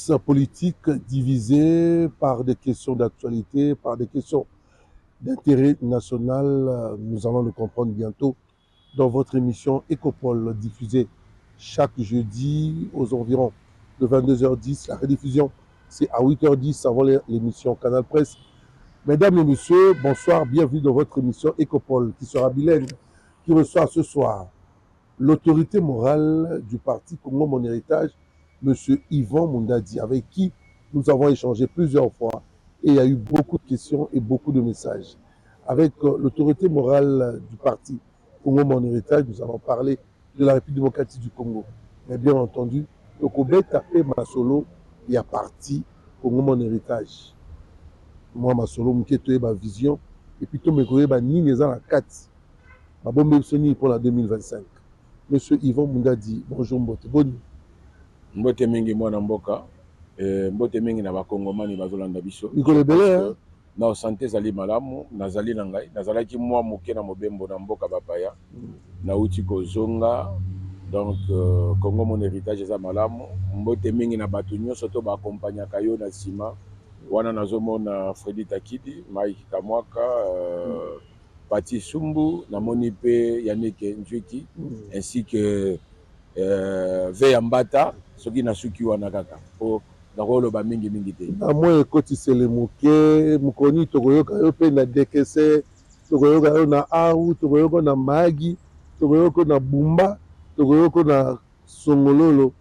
Classe politique divisée par des questions d'actualité, par des questions d'intérêt national. Nous allons le comprendre bientôt dans votre émission Ecopol, diffusée chaque jeudi aux environs de 22h10. La rediffusion, c'est à 8h10 avant l'émission Canal Presse. Mesdames et messieurs, bonsoir, bienvenue dans votre émission Ecopol qui sera bilingue, qui reçoit ce soir l'autorité morale du parti Congo Mon Héritage, Monsieur Yvan Mundadi, avec qui nous avons échangé plusieurs fois et il y a eu beaucoup de questions et beaucoup de messages. Avec l'autorité morale du parti Congo Mon Héritage, nous allons parler de la République démocratique du Congo. Mais bien entendu, tokobeta pe masolo ya parti Congo Mon Héritage. Mwa masolo moke, toyeba vision et puis tomeka koyeba nini eza na kati, babombi biso nini mpona 2025. Monsieur Yvon Mundadi, bonjour, mbote, boni? Mbote mingi, mwana mboka. Mbote mingi na Bakongomani bazolanda biso. Mikolo ebele. Na santé ezali malamu, nazali na ngai. Nazalaki mwa moke na mobembo na mboka bapaya, nauti kozonga. Donc Congo Mon Héritage eza malamu. Mbote mingi na bato nyonso to baakompagnaka yo na nsima wana. Nazomona Fredi Takidi, Mike Kamwaka, Pati Sumbu, namoni mpe Yanike Nzwiki ainsi que Veya Mbata. Soki nasuki wana kaka, po nakoloba mingimingi te. Na mwa ekotisele moke, mokoni tokoyoka yo mpe na Dekese, tokoyoka yo na Aru, tokoyoka na Magi, tokoyoka na Bumba, tokoyoka na Songololo,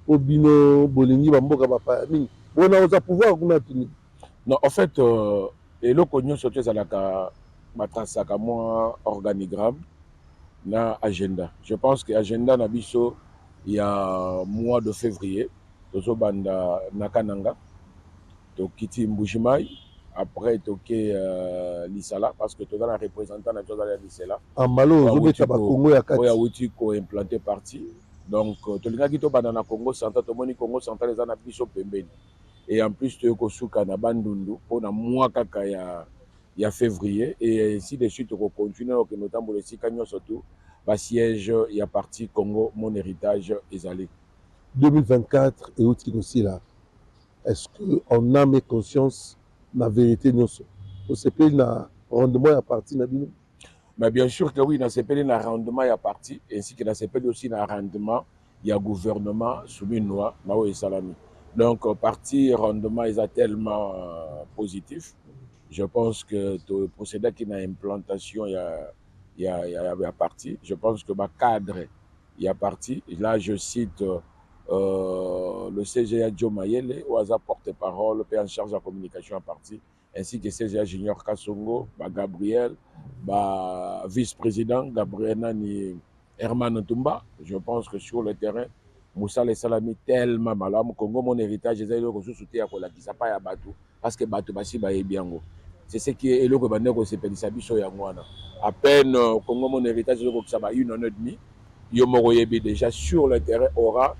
po bino bolingi bamboka bapaya mingi. Bona oza pouvoir kuna tuni? Non, en fait, eloko nyonso to ezalaka, batrasaka mwa organigramme na agenda. Je pense que agenda na biso ya mois de février, tozobanda na Kananga, tokiti Mbujimai, après toke Lisala, parce que toza na représentant na biso azali ya Lisela. Ambalo ozobeta Bakongo ya kati. Oyo awuti koimplanter parti. Donc tolingaki tobanda na Congo Central, tomoni Congo Central eza na biso pembeni et en plus toye kosuka na Bandundu mpona mwa kaka ya février et ainsi de suite. Tokocontinue okende otambola esika nyonso tu basiège ya parti Congo Mon Héritage ezali. 2024 euti kosila. Est-ce que en âme et conscience, na vérité nyonso, osepeli na rendement ya parti na bino? Mais bien sûr que oui, nasepeli na rendement ya parti ainsi que nasepeli aussi na rendement ya gouvernement Suminwa na oyo esalami. Donc parti, rendement eza tellement positif. Je pense que toprocédaki na implantation ya parti. Je pense que bacadre ya parti, là je cite le CGA Joe Mayele oyo aza porte-parole mpe en charge ya communication ya parti, ainsi que CGA Junior Kasongo, ba Gabriel, ba vice-président Gabriel nani, Herman Ntumba. Je pense que sur le terrain, mosala esalami tellement malamu. Congo Mon Héritage eza eloko susu te ya kolakisa pa ya bato, parce que bato basi bayebi yango. C'est ce qui est eloko ebandeki kosepelisa biso yango wana. À peine Congo Mon Héritage ezokokisa ba une année et demie, yo moko oyebi déjà sur le terrain aura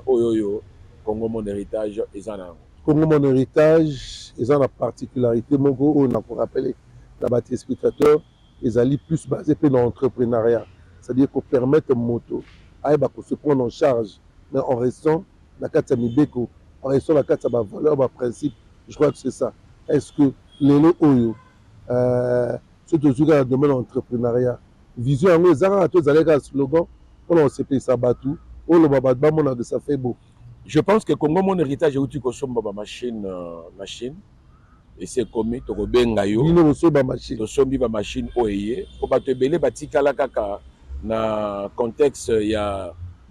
oyo Congo Mon Héritage eza na yango. Congo Mon Héritage eza na particularité moko oyo na korappeler na batéléspectateur: ezali plus basé mpe na entrepreneuriat, c'est-à-dire kopermettre moto ayeba kose prendre en charge, mais en restant na kati ya mibeko, en restant na kati ya bavaleur, baprincipe. Je crois que c'est ça. Est-ce que lelo oyo, soki tozwi kaka domaine ya entrepreneuriat, vision yango eza kaka to ezali kaka slogan mpona kosepelisa bato, oloba bato bamona que ça fait beau? Je pense que Congo Mon Héritage euti kosomba bamachine, machine esi ekomi, tokobenga yo. Bino bosombi bamachine? Tosombi bamachine oyo eye, po bato ebele batikala kaka na contexte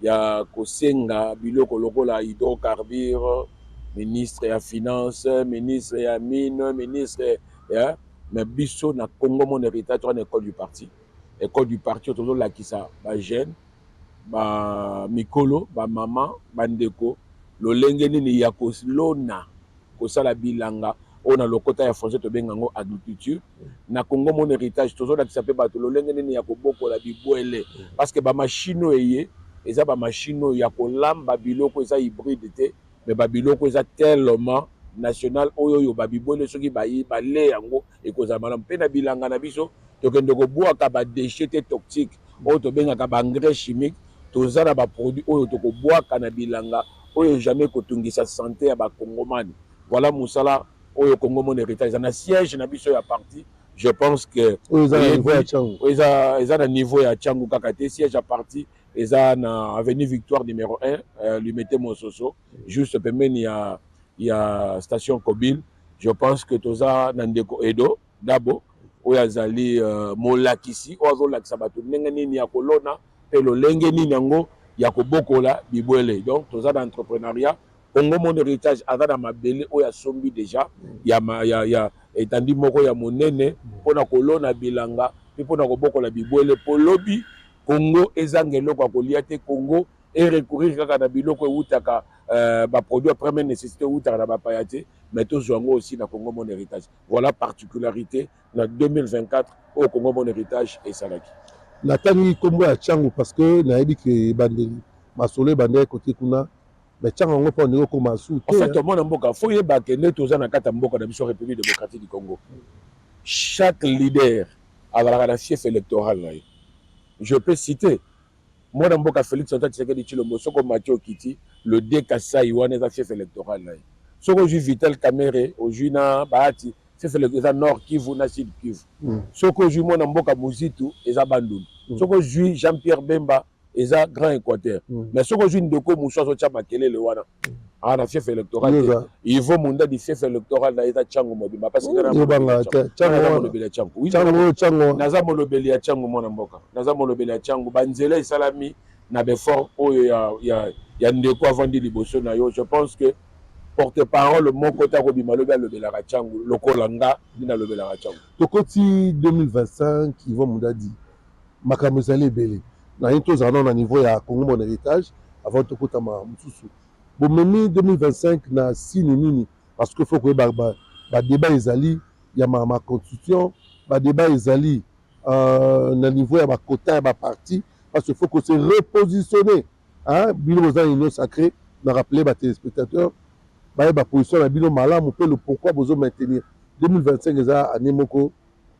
ya kosenga biloko lokola hydrocarbure, ministre ya finance, ministre ya mine, ministre ya. Mais biso na Congo Mon Héritage, toza na école du parti. École du parti oyo tozolakisa bajeune, bamikolo, bamama, bandeko, lolenge nini ya kolona, kosala bilanga, oyo na lokota ya français tobenga yango agriculture. Na Congo Mon Héritage, tozolakisa mpe bato lolenge nini ya kobokola bibwele, parce que bamachine oyo eye eza bamachine oyo ya kolamba biloko, eza hybride te, mais babiloko eza tellement national oyo babibwele soki bale yango ekozala malamu. Mpe na bilanga na biso, tokende kobwaka badéchet te toxique oyo tobengaka baengrais chimique. Toza na baproduit oyo tokobwaka na bilanga. Oyo jamais kotungisa santé ya bakongomani. Voilà mosala oyo Congo Mon Héritage eza na siège na biso ya parti. Je pense que Oyo eza na niveau ya Tshangu. Oyo eza na niveau ya Tshangu kaka te. Siège ya parti eza na avenue Victoire numéro 1, Limete Mososo, juste pembeni ya station Kobile. Je pense que toza na ndeko Edo Dabo oyo azali molakisi oyo azolakisa bato ndenge nini ya kolona mpe lolenge nini yango ya kobokola bibwele. Donc toza na entrepreneuriat. Congo Mon Héritage aza na mabele oyo asombi déjà ya etandi moko ya monene mpona kolona bilanga mpe mpona kobokola bibwele, mpo lobi Congo ezanga eloko ya kolia te, Congo erecourir kaka na biloko ewutaka, baproduit ya première nécessité ewutaka na bapaya te, mais tozwa yango aussi na Congo Mon Héritage. Voilà particularité na 2024 oyo Congo Mon Héritage esalaki. Natangi nkombo ya Tshangu parce que nayebi ke ebandeli masolo ebandeli kote kuna, mais Tshangu yango mpo ndenge okóma su te. En fait, mwana mboka, faut yeba ke nde toza na kati ya mboka na biso, République démocratique du Congo, chaque leader azalaka na fief électoral na ye. Je peux citer mwana mboka Félix Antoine Tshisekedi Tshilombo. Soki omati, okiti le de Kasai, wana eza fief électoral na ye. Soki ozwi Vital Kamerhe, ozwi na Bahati, fief eza Nord Kivu na Sud Kivu. Soki ozwi mwana mboka Muzitu, eza Bandundu. Soki ozwi Jean Pierre Bemba, eza Grand Équateur. Mais soki ozwi ndeko mosu azotya makelele wana, aa na fief électoral te. Yvon Mundadi, fief électoral na ye eza Tshangu mobimba, parce que naza molobeli ya Tshangu. Naza molobeli ya Tshangu, mwana mboka, naza molobeli ya Tshangu. Banzela esalami na baeffort oyo ya ndeko avandi liboso na yo. Je pense que porte parole moko te akobima lobi alobelaka Tshangu lokola nga nde nalobelaka Tshangu. Tokoti 2025, Yvon Mundadi, makambo ezali ebele. Naye tozala nano na niveau ya Congo Mon Héritage avant tokotama mosusu. Bomemi 2025 na signe nini? Parce que faut koyeba badébat ezali ya ma constitution, badébat ezali na niveau ya bakota ya baparti, parce que faut ko se repositionner, hein? Bino boza na Union sacrée. Na rappeler batéléspectateur bayeba position na bino malamu mpe le pourquoi bozo maintenir. 2025 eza année moko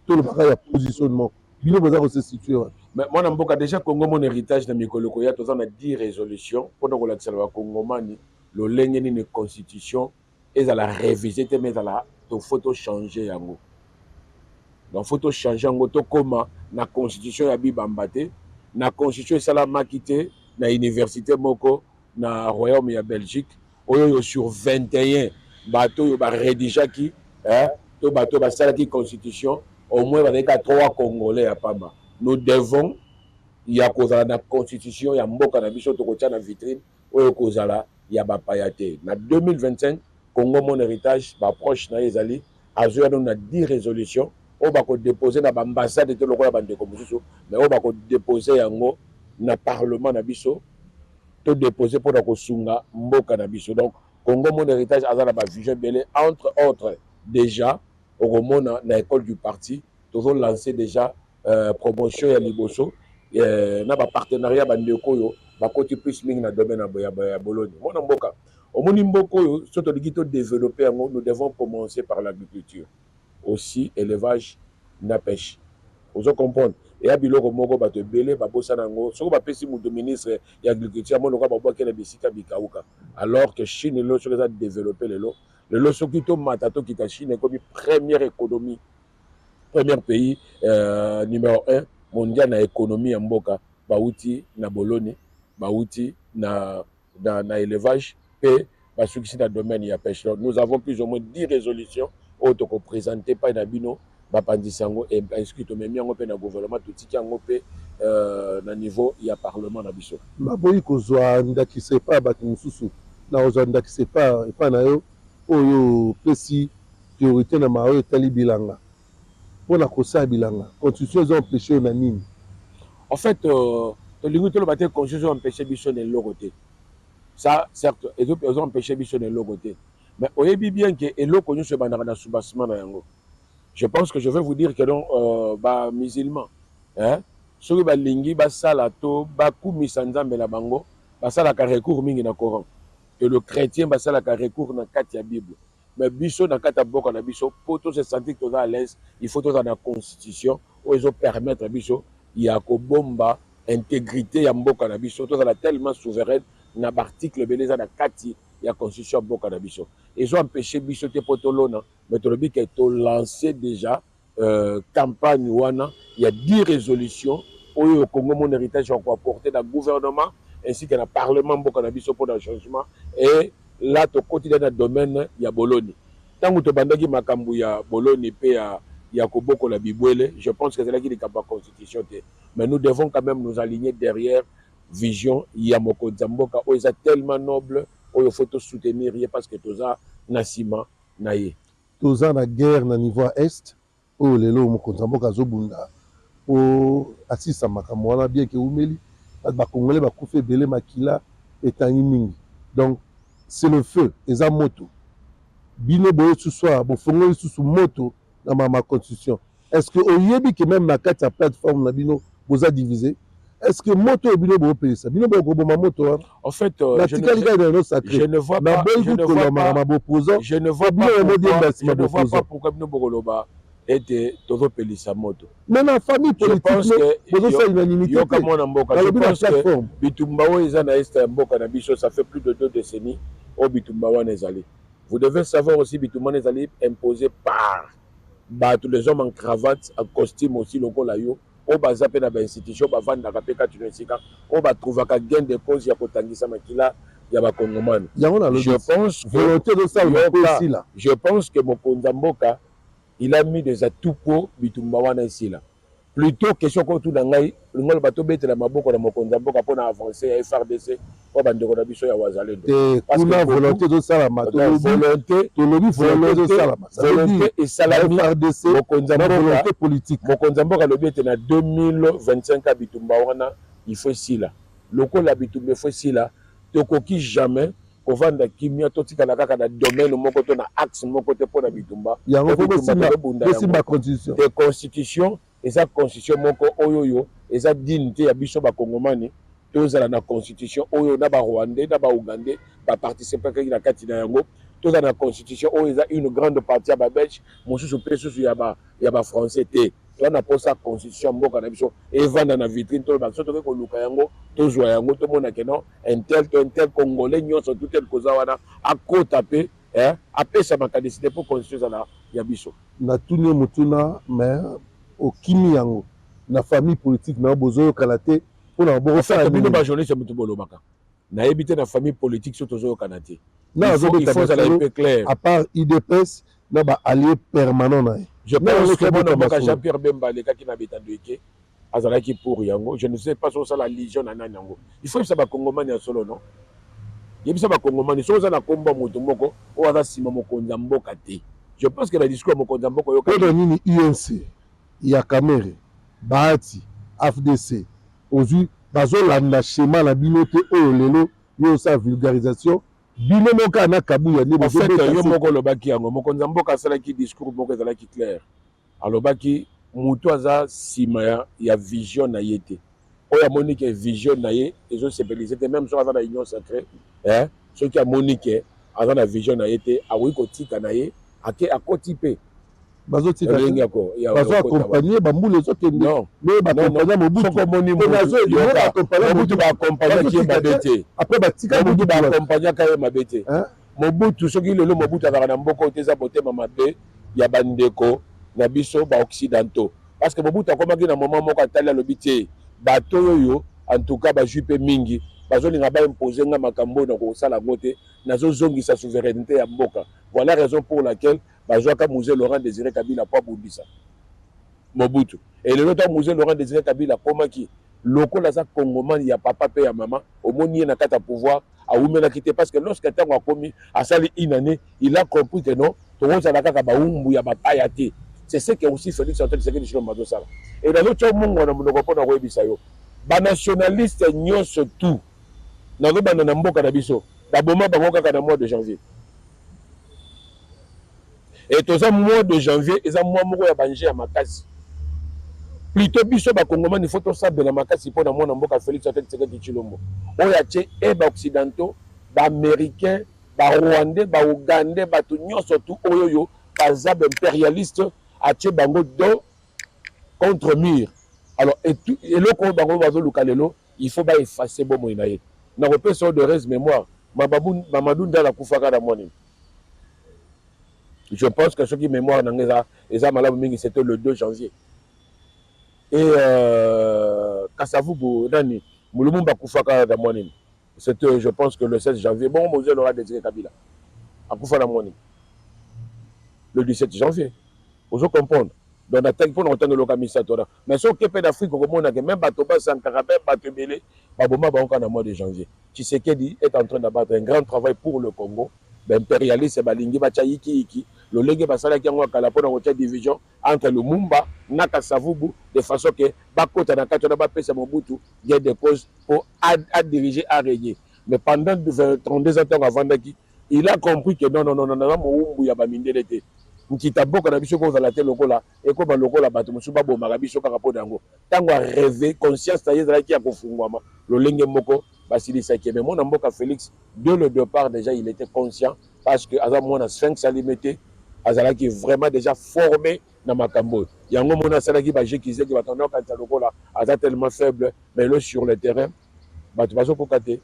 tolobaka ya positionnement. Bino boza kose situer wapi? Mais mwana mboka, déjà Congo Mon Héritage, na mikolo koya, toza na 10 résolution mpona kolakisa na bakongomani lolenge nini constitution ezala révisé te, mais ezala faut tochanger yango. Donc faut tochanger yango, tokóma na constitution ya bibamba te, na constitution esalamaki te na université moko na royaume ya Belgique, oyo sur 21 bato oyo barédigeaki to bato oyo basalaki constitution, au moins bazalaki ka 3 Congolais ya pamba. Nous devons ya kozala na constitution ya mboka na biso, tokotia na vitrine oyo kozala ya bapaya te. Na 2025, Congo Mon Héritage, baapproche na ye ezali azoya nano na 10 résolution oyo bakodépose na baambassade te lokola bandeko mosusu, mais oyo bakodépose yango na parlement na biso, todépose mpona kosunga mboka na biso. Donc Congo Mon Héritage aza na bavision ebele. Entre autres, déjà okomona na école du parti tozolance déjà promotion ya liboso na bapartenariat. Bandeko oyo bakoti plus mingi na domaine ya Bologne. Mwana mboka, omoni mboka oyo, so tolingi todévelopper yango, nous devons commencer par l'agriculture, aussi élevage na pêche. Ozo comprendre? Eya biloko moko bato ebele babosana yango. Soki bapesi moto ministre ya agriculture, amoni lokola babwaki na bisika bikauka, alors que Chine lelo soki eza développé lelo, lelo soki tomata tokita, Chine ekomi première économie, premier pays numéro 1 mondial na économie ya mboka. Bauti na Bologne, bauti na élevage mpe basukisi na domaine ya pêche. Donc nous avons plus ou moins 10 résolutions oyo tokoprésente epai na bino bapanzisi yango, ainsi tomemi yango mpe na gouvernement, totiki yango mpe na niveau ya parlement na biso. Baboyi kozwa ndakisa epai ya bato mosusu, na kozwa ndakisa epai na yo oyo opesi priorité na maoyo etali bilanga. Mpona kosala bilanga, constitution eza empêche oyo na nini? En fait, tolingi toloba te constitution empêche biso na eloko te. Ça certes, ezo empêche biso na eloko te, mais oyebi bien ke eloko nyonso ebandaka na soubassement na yango. Je pense que je vais vous dire que non, bamusulman, hein, soki balingi basala to bakumisa Nzambe na bango, basalaka recours mingi na Coran, et le chrétien basalaka recours na kati ya Bible. Mais biso na kati ya mboka na biso, mpo tose sentir toza à l'aise, il faut toza na constitution oyo ezopermettre biso ya kobomba intégrité ya mboka na biso, tozala tellement souveraine. Na baarticle ebele eza na kati ya constitution ya mboka na biso, ezo empêche biso te mpo tolona. Mais tolobi ke tolance déjà campagne wana ya 10 résolution oyo Congo Mon Héritage ya koapporter na gouvernement ainsi que na parlement mboka na biso mpona changement. Et là tokoti na domaine ya boloni. Ntango tobandaki makambo ya boloni mpe ya kobokola bibwele, je pense que ezalaki likambo ya constitution te. Mais nous devons quand même nous aligner derrière vision ya mokonzi ya mboka oyo eza tellement noble, oyo faut tosoutenir ye parce que toza na nsima na ye. Toza na guerre na niveau ya Est oyo lelo mokonzi ya mboka azobunda po asisa makambo wana, bien ke eumeli. Bato bakongolais bakufi ebele, makila etangi mingi. Donc c'est le feu, eza moto. Bino boye susu awa, bofongoli susu moto na mama constitution. Est ce que oyebi ke même na kati ya plateforme na bino boza divisé? Est ce que moto oyo bino boopelisa, bino bokoboma moto wana? En fait, natikali kaka na sacré. Je ne vois pas, naboyi koloba makambo boopposant. Je ne vois pas pourquoi bino bokoloba ete tozopelisa moto. Mais na famille politique bozosala unanimité. Yoka, mwana mboka, je pense que bitumba oyo eza na Est ya mboka na biso, ça fait plus de 2 décennies oyo bitumba wana ezali. Vous devez savoir aussi, bitumba wana ezali imposé par bato, les hommes en cravate, en costume aussi lokola yo, oyo baza mpe na bainstitution, bavandaka mpe kati na esika oyo batrouvaka gain de cause ya kotangisa makila ya bakongomani. Yango nalobi. Je pense que volonté ezosalema mpo esila. Je pense que mokonzi ya mboka, il a mis des atouts po bitumba wana esila. Plutôt question kotuna ngai, lingo loba tobetela maboko na mokonzi ya mboka mpona avance ya FARDC mpo bandeko na biso ya Wazalendo. Te, kuna volonté ezosalama. Volonté Tolobi volonté ezosalama. Volonté esalami. FARDC Mokonzi ya mboka volonté politique. Mokonzi ya mboka alobi ete na 2025 ya bitumba wana il faut esila. Lokola bitumba il faut esila, tokoki jamais kovanda kimia, totikala kaka na domaine moko to na axe moko te mpona bitumba. Yango faut bosimba constitution. Te, constitution eza constitution moko oyo eza digne te ya biso bakongomani. Tozala na constitution oyo na Barwandais na Baougandais baparticipekaki na kati na yango. Tozala na constitution oyo eza une grande partie ya Babelge, mosusu mpe susu ya Bafrançais te. Toza na mposa constitution ya mboka na biso evanda na vitrine, toloba so tokoki koluka yango, tozwa yango, tomona ke non, un tel to un tel Congolais nyonso tout tel koza wana akota mpe apesa makanisi te mpo constitution ezala ya biso. Natuni yo motuna, mais okimi yango. Na famille politique na yo bozoyokana te mpona bokosala? Bino bajournaliste, motu bolobaka, nayebi te na famille politique so tozoyokana te. Il faut ozala un peu clair. À part UDPS na baallié permanent na ye. Je pense que mwana mboka Jean Pierre Bemba alekaki na bitando eke azalaki pour yango. Je ne sais pas so osala allusion na nani yango. Il faut yebisa bakongomani ya solo. Non, yebisa bakongomani soki oza na kombo ya moto moko oyo aza nsima mokonzi ya mboka te. Je pense que na discours ya mokonzi ya mboka oyoka. Mpona nini UNC ya Kamerhe, Bahati, AFDC ozwi bazolanda schéma na bino te oyo lelo yo osala vulgarisation, bino moko na Kabuya nde? En fait, yo moko olobaki yango. Mokonzi ya mboka asalaki discours moko ezalaki clair. Alobaki motu aza nsima ya vision na ye te, oyo amoni ke vision na ye ezosepelisa te, même soki aza na Union sacrée, eh, soki amoni ke aza na vision na ye te, akoki kotika na ye, ake akoti mpe. Bazotika, bazo accompagne, bambula ezokende me baaccompagne Mobutu. Omoni Mobutu baaccompagnaki ye mabe te. Après batika. Mobutu baaccompagnaka ye mabe te. Mobutu, soki lelo Mobutu azalaka na mboka oyo te, eza motema mabe ya bandeko na biso baoccidentaux, parce que Mobutu akomaki na moment moko, atali, alobi te, bato oyo en tout cas bazwi mpe mingi, bazolinga baimpose nga makambo oyo, na kosala yango te, nazozongisa souveraineté ya mboka. Voilà raison pour laquelle bazwaka Mzee Laurent Désiré Kabila po abundisa Mobutu. Elelo ntango Mzee Laurent Désiré Kabila akomaki, lokola aza Congomani ya papa mpe ya mama, omoni ye na kati ya pouvoir awumelaki te, parce que lorsque ntango akomi, asali une année, il a compris que non, tokozala kaka bawumbu ya bapaya te. C'est ce que aussi Félix Antoine Tshisekedi Tshilombo azosala. E nazotia mongo na monoko mpona koyebisa yo, banationaliste nyonso tout nazobanda na mboka na biso, baboma bango kaka na mois de janvier. E toza mois de janvier, eza mois moko ya banje ya makasi. Plutôt biso bakongomani faut tosabela makasi mpo na mwana mboka Félix Antoine Tshisekedi Tshilombo oyo atie e baoccidentaux, baaméricain, Barwandais, Baougandais, bato nyonso tu oyo oyo baza baimpérialiste, atie bango dos contre mur. Alors eloko oyo bango bazoluka lelo, il faut baefface bomoi na ye. Nakopesa yo d'heureuse mémoire, Mamadou Ndala akufaka na mwa nini? Je pense que soki mémoire na nga eza malamu mingi, c'était le 2 janvier. Et Kasavubu, nani, Lumumba akufaka na mwa nini? C'était, je pense que le 16 janvier. Bon, Mzee Laurent Désiré Kabila akufa na mwa nini? Le 17 janvier. Ozo comprendre? Donc natangi mpona kotanga eloko ya misato wana. Mais soki mpe na Afrique, okomonake même bato basankaka mpe bato ebele baboma bango kaka na mois de janvier. Tshisekedi est en train d'abattre un grand travail pour le Congo. Baimpérialiste balingi batya yikiyiki lolenge basalaki yango ya kala mpona kotia division entre Lumumba na Kasavubu, de façon ke bakota na kati wana, bapesa Mobutu gain de cause mpo adirige, arégner. Mais pendant 32 ans, ntango avandaki, il a compris que non, non, non, naza mowumbu ya bamindele te. Nkita mboka na biso ekozala te lokola ekóma lokola bato mosusu babomaka biso kaka mpo na yango. Ntango arêver, conscience na ye ezalaki ya kofungwama lolenge moko basilisaki. Mais mwana mboka Félix, dès le départ déjà, il était conscient, parce que aza mwana Sphinx alime te, azalaki vraiment déjà formé na makambo oyo. Yango mona asalaki bajekizeki, bato okanisa lokola aza tellement faible, mais lo sur le terrain bato bazokoka te.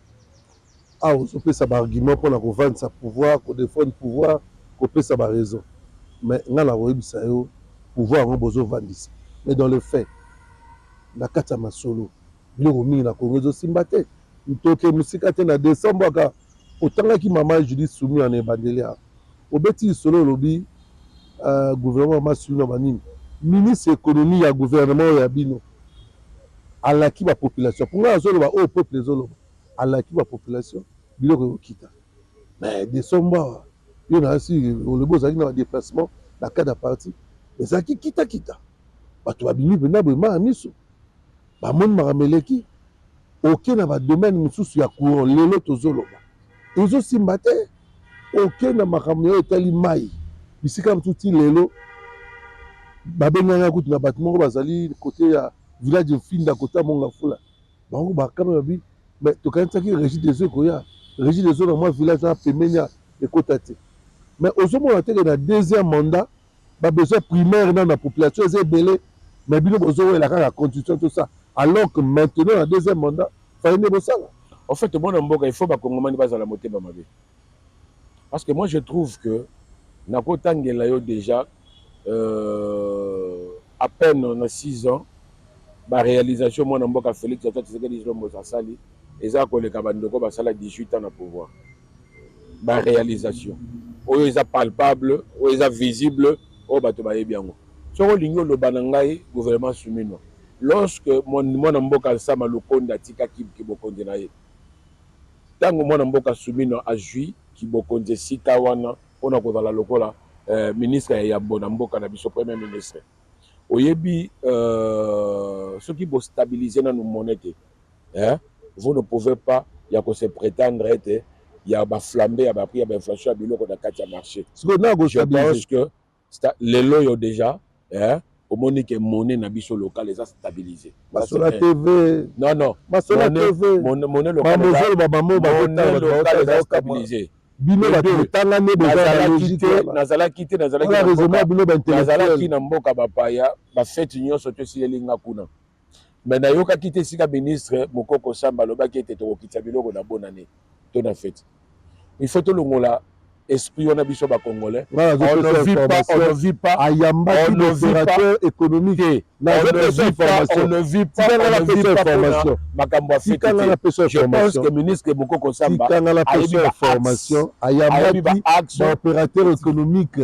Awa ozopesa baargument mpona kovandisa pouvoir, kodéfendre pouvoir, kopesa baraison. Mais ngai na koyebisa yo, pouvoir yango bozovandisa, mais dans le fait, na kati ya masolo, biloko mingi na Kongo ezosimba te. Toke mosika te, na décembre aka otangaki mama Judith Suminwa na ebandeli awa, obeti lisolo, olobi gouvernement mama Suminwa banini, ministre économie ya gouvernement oyo ya bino alaki bapopulation. Mpo ngai azoloba oyo peuple ezoloba, alaki bapopulation biloko ekokita. Mais décembre awa, yo nayasi olobi ozalaki na badéplacement na cadre ya parti, ezalaki kitakita, bato babimi mpenza boye ma ya miso, bamoni makambo eleki. Oke na badomaine mosusu ya courant, lelo tozoloba ezosimba te. Oke na makambo oyo etali mai, bisika mosusu ti lelo babenganga kutu na bato moko bazali kote ya village Mfinda, kota Mongafula, bango bakama babi. Mais tokanisaki Régie des eaux ekoya, Régie des eaux na mwa village wana pembeni ya ekota te. Mais ozomona teke na deuxième mandat, babesoin primaire nano na population eza ebele, mais bino bozowela kaka constitution, tout ça, alors que maintenant na deuxième mandat fallait nde bosala. En fait, mwana mboka, il faut bakongomani bazala motema mabe, parce que moi je trouve que nakotangela yo déjà à peine na 6 ans, baréalisation mwana mboka Félix Antoine Tshisekedi Tshilombo asali eza koleka bandeko basala 18 ans na pouvoir. Baréalisation oyo eza palpable, oyo eza visible, oyo bato bayebi yango. Soki olingi oloba na ngai gouvernement Suminwa, lorsque mwana mboka Sama Lukonde atikaki kibokonzi na ye, ntango mwana mboka Suminwa azwi kibokonzi esika wana mpona kozala lokola ministre ya yambo na mboka na biso, premier ministre, oyebi soki bostabilize nanu monnaie te, hein? Vous ne pouvez pas ya kose prétendre ete ya baflambe ya baprix, ya bainflation ya biloko na kati ya marché. Je pense que lelo oyo déjà, hein, omoni ke monnaie na biso locale eza stabilisé. Masola TV. Non, non. Masola TV. Monnaie locale eza stabilisé. Bino bato botanga nde. Nazalaki te, nazalaki na mboka bapaya, bafete nyonso to esileli nga kuna, mais nayokaki te esika ministre Mokoko Samba alobaki ete tokokitisa biloko na bonane to na fete. Il faut tolongola esprit wana, biso bacongolais. On ne vit pas, on ne vit pas. Ayambaki opérateur économique. On ne vit pas, on ne vit pas makambo ya fete. Je pense que ministre Mokoko Samba ayebi information, ayambaki baopérateur économique,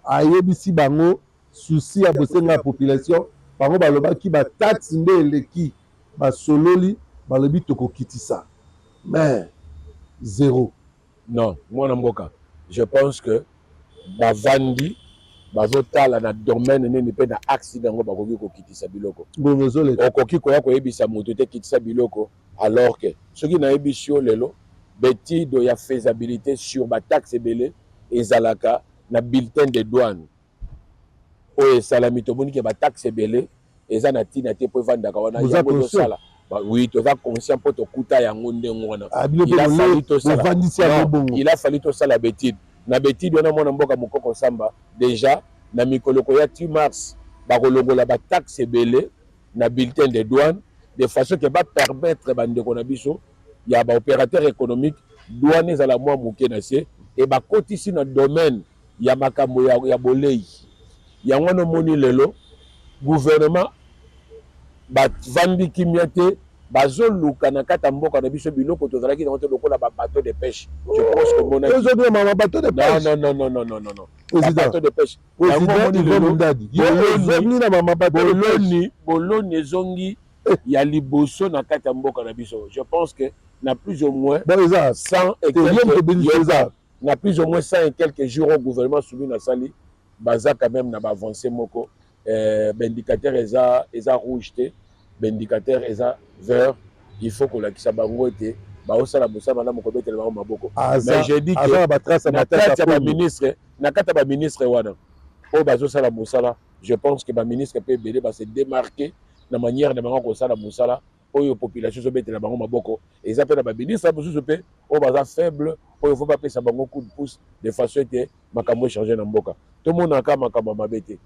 ayebisi bango souci ya bosenga ya population. Bango balobaki bataxe nde eleki. Basololi, balobi tokokitisa, mais zéro. Non, mwana mboka, je pense que bavandi, bazotala na domaine nini mpe na axe yango bakoki kokitisa biloko. Okoki koya koyebisa moto te kitisa biloko, alors que soki nayebisi yo lelo, baétude ya faisabilité sur bataxe ebele ezalaka na bulletin de douane oyo esalami. Tomoni ke bataxe ebele eza na ntina te mpo evandaka wana. Yango tozosala, oui, toza conscient mpo tokuta yango ndenge wana. Il a fallu tosala baétude. Na baétude wana, mwana mboka Mokoko Samba déjà na mikolo koya ti mars, bakolongola bataxe ebele na bulletin de douane, de façon ke bapermettre bandeko na biso. Ya baopérateur économique, douane ezala mwa moke na se e bakotisi na domaine ya makambo ya bolei. Yango wana omoni lelo gouvernement bavandi kimia te, bazoluka na kati ya mboka na biso biloko tozalaki nango te, lokola babateau de pêche. Je pense que omonaki mama bateau de pêche. Non, non, non, non, non, non, non. Président, bateau de pêche. Président Yvon Mundadi, ozongi na mama bateau de pêche. Boloni, boloni ezongi ya liboso na kati ya mboka na biso. Je pense que na plus ou moins bon eza 100 et quelques, na plus ou moins 100 et quelques jours au gouvernement Suminwa asali, baza quand même na baavancé moko. Baindicateur eza rouge te, baindicateur eza vert. Il faut kolakisa bango ete baosala mosala malamu, kobetela bango maboko. Mais je dis que na kati ya baministre, na kati ya baministre wana oyo bazosala mosala, je pense que baministre mpe ebele base démarquer na manière na bango kosala mosala oyo population ezobetela bango maboko. Eza mpe na baministre mosusu mpe oyo baza faible, oyo faut bapesa bango coup de pouce de façon ete makambo echanger na mboka. Tomonaka makambo ya mabe te.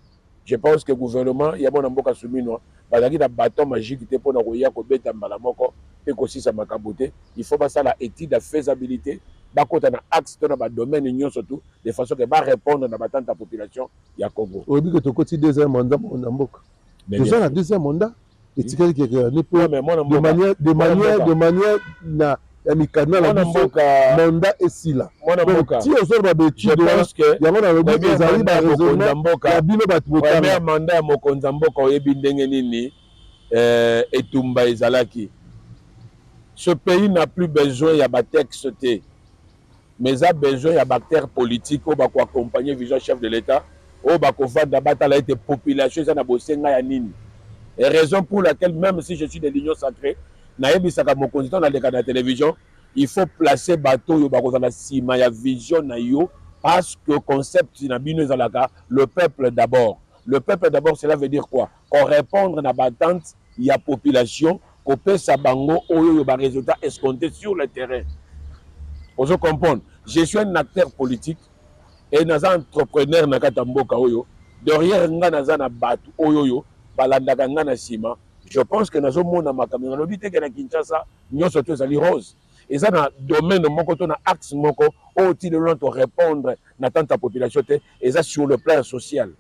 Je pense que gouvernement ya mwana mboka Suminwa bazalaki na bâton magique te mpona koya kobeta mbala moko mpe kosisa makambo te. Il faut basala étude ya faisabilité, bakota na axe to na badomaine nyonso tout, de façon que barépondre na batante ya population ya Congo. Oyebi ke tokoti deuxième mandat na mboka, toza na deuxième mandat, etikali keke ne po de manière na ya mikanda na biso, mandat esila. Ti ozoloba baétude yango, nalobi ezali baraisonnement ya bino bato. Botanga mandat ya mokonzi ya mboka, oyebi ndenge nini etumba ezalaki. Ce pays n'a plus besoin ya batexte te, mais eza besoin ya baacteur politique oyo bakoaccompagne vision chef de l'État, oyo bakovanda batala ete population eza na bosenga ya nini. Et raison pour laquelle, même si je suis de l'Union sacrée, nayebisaka mokonzi ntango naleka na télévision, il faut placer bato oyo bakozala nsima ya vision na yo, parce que concept na bino ezalaka le peuple d'abord. Le peuple d'abord, cela veut dire quoi? Korépondre na batante ya population, kopesa bango oyo oyo barésultat escompté sur le terrain. Ozo comprendre? Je suis un acteur politique et naza entrepreneur na kati ya mboka oyo. Derrière nga naza na bato oyo oyo balandaka nga na nsima. Je pense que nazomona makambo. Nalobi te ke na Kinshasa nyonso to ezali rose. Eza na domaine moko to na axe moko oyo ti lelo to répondre na tante ya population te, eza sur le plan social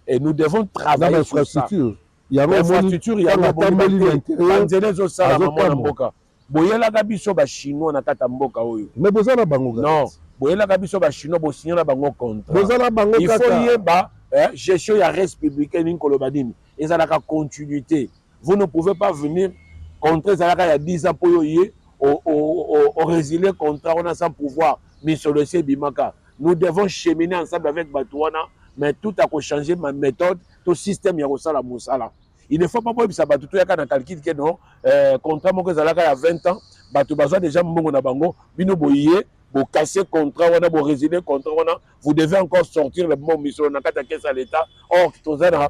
et nous devons travailler sur ça. Infrastructure yango, banzela ezosalama. Mwana mboka, boyelaka biso bachinois na kati ya mboka oyo. Mais boza na bango. Non, boyelaka biso bachinois, bosinya na bango contrat. Boza na bango. Il faut yeba gestion ya res publique nini, koloba nini, ezalaka continuité. Vous ne pouvez pas venir, contrat ezalaka ya 10 ans, mpo oyo ye orésilie contrat wana sans pouvoir misolo esi ebimaka. Nous devons cheminer ensemble avec bato wana, mais tout akochanger ma méthode to système ya kosala mosala. Il ne faut pas boyebisa bato toyaka na calcul ke non, contrat moko ezalaka ya 20 ans, bato bazwa déjà mbongo na bango, bino boye bocasser contrat wana, borésilie contrat wana, vous devez encore sortir le mbongo misolo na kati ya caisse ya l'État. Or toza na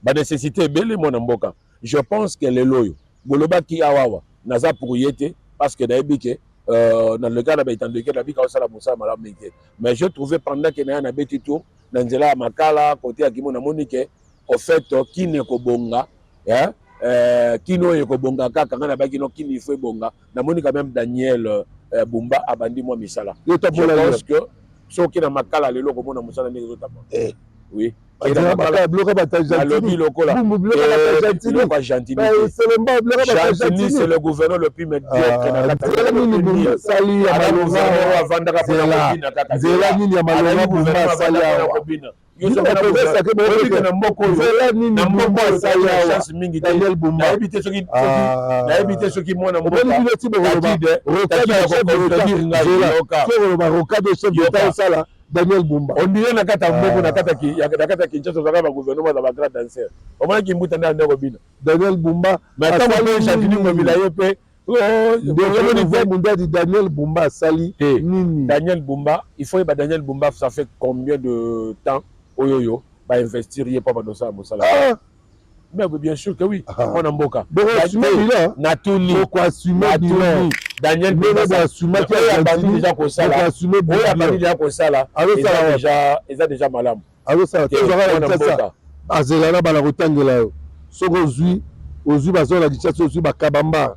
banécessité ebele, mwana mboka. Je pense que lelo oyo bolobaki awawa, naza pour ye te, parce que nayebi ke na le cas na baétendeke nabika osala mosala malamu mingi te. Mais je trouvé pendant ke naya nabeti tour na nzela ya Makala, côté ya Kimo, namoni ke au fait Kini ekobonga, Kini oyo ekobonga kaka. Ngai nabaki no, Kini il faut ebonga. Namoni quand même Daniel Bumba abandi mwa misala. Je pense que soki na Makala lelo komona mosala ndenge ezotambola, oui. Nalobi lokola biloko ya Gentiny, c'est le gouverneur le plus médiocre na kati avandaka mpona kobina kaka. Nzela nini ya malonga Bumba asali awa? Na mboka oyo, na mboka oyo chance mingi te. Nayebi te soki, nayebi te soki mwana mboka rocade chef d'État osala Daniel Bumba. On dirait na kati ya mboka, na kati ya Kinshasa, ozalaka bagouvernement za bagrand danseur. Omonaki mbuta nde ande kobina. Daniel Bumba. Mais ntango mpe Gentiny Ngobila ye mpe. Mundadi, Daniel Bumba asali nini? Daniel Bumba, il faut yeba, Daniel Bumba, ça fait combien de temps oyo oyo bainvestir ye mpo bandosala mosala? Mais bien sûr que oui, mwana mboka. Natuni, Daniel abandi déjà kosala, oyo abandi déjà kosala eza déjà malamu. Azosala te, azela na bana kotangela yo. Soki ozwi, ozwi bazwa na Kinshasa, ozwi bakabamba.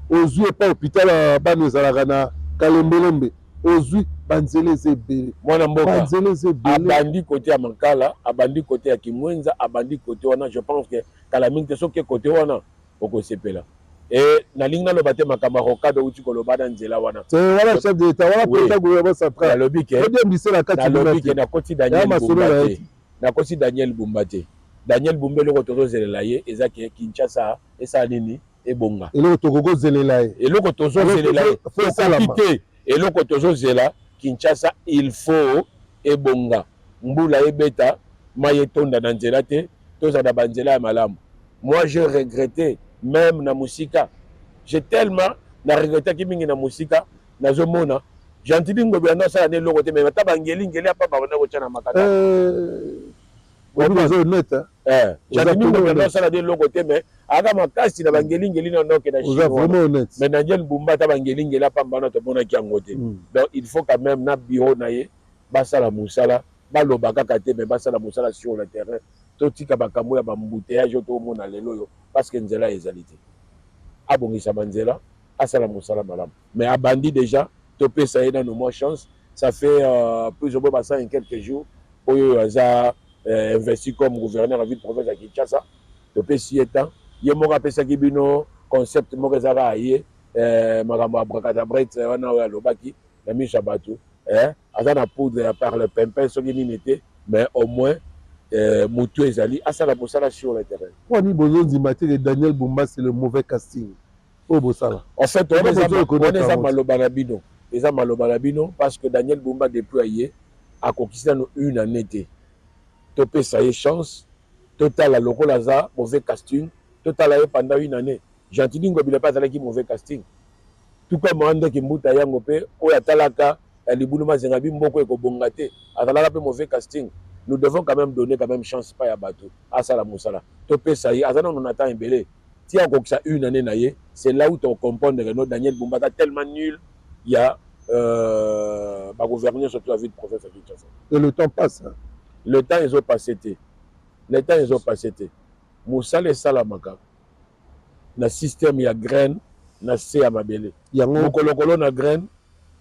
Ozwi epa hôpital ya bana ezalaka na Kalembelembe, ozwi banzela eza ebele. Mwana mboka. Banzela eza ebele. Abandi côté ya Makala, abandi côté ya Kimwenza, abandi côté wana. Je pense que kala mingi te, soki côté wana okosepela. E nalingi naloba te makambo ya rocade outi koloba na nzela wana. Te, wana chef de l'État wana, président gouvernement central. Nalobi ke odiembise na kati. Nalobi ke nakoti Daniel Bumba te, nakoti Daniel Bumba te. Daniel Bumba, eloko tozozelela ye eza ke Kinshasa esala nini? Ebonga. Eloko tokokozelela ye. Eloko tozozelela ye tokoki te. Eloko tozozela, Kinshasa il faut ebonga, mbula ebeta, mai etonda na nzela te, tozala na banzela ya malamu. Moi, je regrette même na mosika, j'ai tellement na regrettaki mingi na mosika. Nazomona Gentiny Ngobila ndo asala nde eloko te, mais ata bangelingeli apa babanda kotya na makata. Oza honnête. Gentiny Ngobila ndo asala nde eloko te, mais aka makasi na bangelingeli na ndoke na. Oza vraiment honnête. Mais Daniel Bumba, ata bangelingeli apamba wana, tomonaki yango te. Donc il faut quand même na bureau na ye basala mosala. Baloba kaka te, mais basala mosala sur le terrain. Totika makambo ya baembouteillage oyo toomona lelo oyo, parce que nzela ezali te. Abongisa banzela, asala mosala malamu. Mais abandi déjà, topesa ye nano mwa chance. Ça fait plus ou moins ba 100 et quelques jours oyo aza investi comme gouverneur ya ville province ya Kinshasa. Topesi ye temps. Ye moko apesaki bino concept moko ezaka ye makambo ya abracadabret wana oyo alobaki na miso ya bato. Aza na poudre ya par le pimpin soki nini te, mais au moins motu ezali asala mosala sur le terrain. Mpo nini bozondima te ke Daniel Bumba, c'est le mauvais casting oyo bosala? En fait, wana eza maloba na bino, eza maloba na bino, parce que Daniel Bumba, depuis aye, akokisi nano une année te. Topesa ye chance, totala. Lokola aza mauvais casting, totala ye pendant une année. Gentiny Ngobila mpe azalaki mauvais casting, tout comme André Mbuta yango mpe oyo atalaka ya libulu mazenga bi mboko ekobonga te, azalaka mpe mauvais casting. Nous devons quand même donner quand même chance pa ya bato asala mosala. Topesa ye, aza nano na temps ebele ti akokisa une année na ye. C'est là où tocomprendre que no, Daniel Bumba aza tellement nul ya bagouverneur surtout ya ville province ya Kinshasa. Et le temps passe, hein? Le temps ezopasse te, le temps ezopasse te. Mosala esalamaka na système ya graine na se ya mabele. Yango. Mokolokolo na graine,